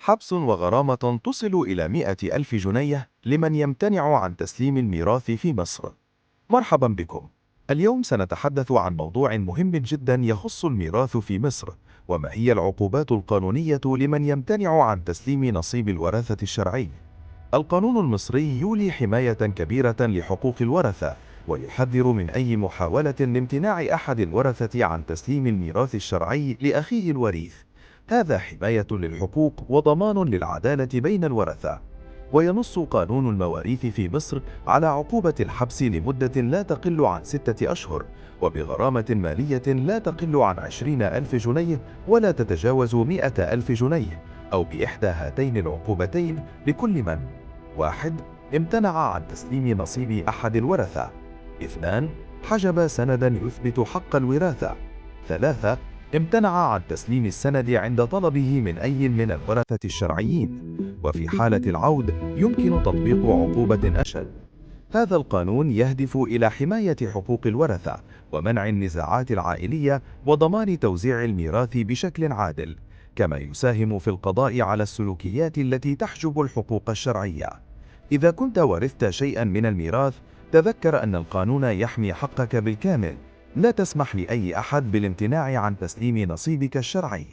حبس وغرامة تصل إلى 100,000 جنيه لمن يمتنع عن تسليم الميراث في مصر. مرحبا بكم. اليوم سنتحدث عن موضوع مهم جدا يخص الميراث في مصر، وما هي العقوبات القانونية لمن يمتنع عن تسليم نصيب الورثة الشرعي. القانون المصري يولي حماية كبيرة لحقوق الورثة، ويحذر من أي محاولة لامتناع أحد الورثة عن تسليم الميراث الشرعي لأخيه الوريث. هذا حماية للحقوق وضمان للعدالة بين الورثة. وينص قانون المواريث في مصر على عقوبة الحبس لمدة لا تقل عن 6 أشهر، وبغرامة مالية لا تقل عن 20,000 جنيه ولا تتجاوز 100,000 جنيه، أو بإحدى هاتين العقوبتين لكل من: 1. امتنع عن تسليم نصيب أحد الورثة. 2. حجب سندا يثبت حق الوراثة. 3. امتنع عن تسليم السند عند طلبه من أي من الورثة الشرعيين. وفي حالة العود يمكن تطبيق عقوبة أشد. هذا القانون يهدف إلى حماية حقوق الورثة، ومنع النزاعات العائلية، وضمان توزيع الميراث بشكل عادل، كما يساهم في القضاء على السلوكيات التي تحجب الحقوق الشرعية. إذا كنت ورثت شيئا من الميراث، تذكر أن القانون يحمي حقك بالكامل. لا تسمح لأي أحد بالامتناع عن تسليم نصيبك الشرعي.